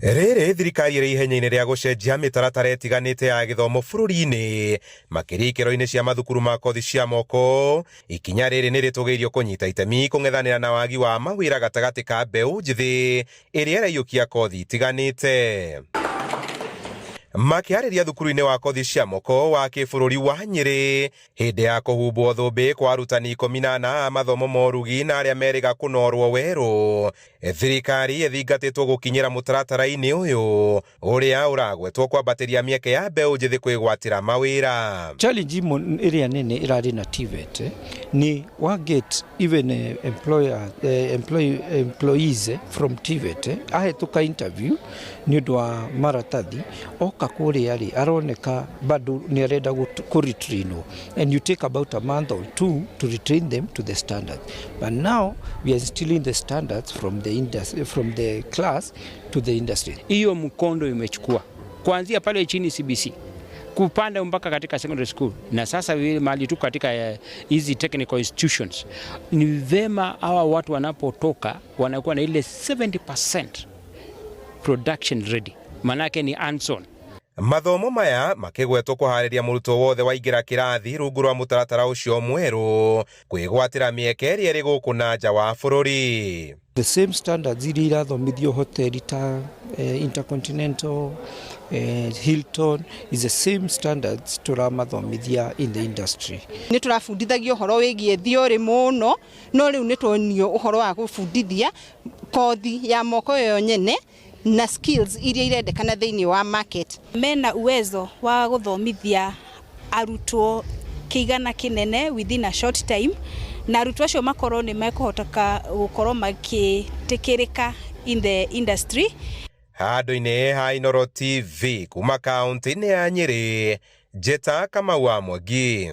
Rĩrĩ thirikari ĩrĩ ihenya-inĩ rĩa gũcenjia mĩtaratara ĩtiganĩte ya gĩthomo bũrũri-inĩ, makĩria ikĩro-inĩ cia mathukuru ma kothi cia moko, ikinya rĩrĩ nĩ rĩtũgĩirio kũnyita itemi kũng'ethanĩra na wagi wa mawĩra gatagatĩ ka mbeũ njĩthĩ ĩrĩa ĩraiyũkia kothi itiganĩte. Makĩarĩria thukuru-inĩ wa kothi cia moko wa kĩbũrũri wa Nyĩrĩ hĩndĩ ya kũhumbwo thũmbĩ kwa arutani 14 a mathomo ma ũrugi na arĩa merĩga kũnorwo werũ, thirikari ĩthingatĩtwo gũkinyĩra mũtaratara-inĩ ũyũ ũrĩa ũragwetwo kwambatĩria mĩeke ya mbeũ njĩthĩ kwĩgwatĩra mawĩra. Challenge imwe ĩrĩa nene ĩrarĩ na TVET nĩ wa get even employer, employees from TVET ahĩtũka interview nĩ ũndũ wa maratathi oka kũrĩa rĩ aroneka bado nĩ arenda kũ retrainwo, and you take about a month or two to retrain them to the standards, but now we are instilling the standards from the industry, from the class to the industry. Hiyo mkondo imechukua kuanzia pale chini CBC kupanda mpaka katika secondary school, na sasa vile mahali tu katika hizi technical institutions, ni vema hawa watu wanapotoka wanakuwa na ile 70% production ready, manake ni hands-on. Mathomo maya makĩgwetwo kũharĩria mũrutwo wothe waingĩra kĩrathi rungu rwa mũtaratara ũcio mwerũ kwĩgwatĩra mĩeke ĩrĩa ĩrĩ gũkũ na nja wa bũrũri. The same standards iria irathomithio hoteli ta Intercontinental, Hilton is the same standards turamathomithia in the industry. Nĩ tũrabundithagio ũhoro wĩgiĩ theory mũno, no rĩu nĩ tuonio ũhoro wa gũbundithia kothi ya moko yo nyene na skills iria irendekana thĩinĩ wa market. Mena uwezo wa gũthomithia arutwo kĩigana kĩnene within a short time, na arutwo acio makorwo nĩ mekũhoteka gũkorwo magĩtĩkĩrĩka in the industry. Handũ-inĩ ha Inooro TV kuma kaunti-inĩ ya Nyĩrĩ, Njĩta Kamau wa Mwangi.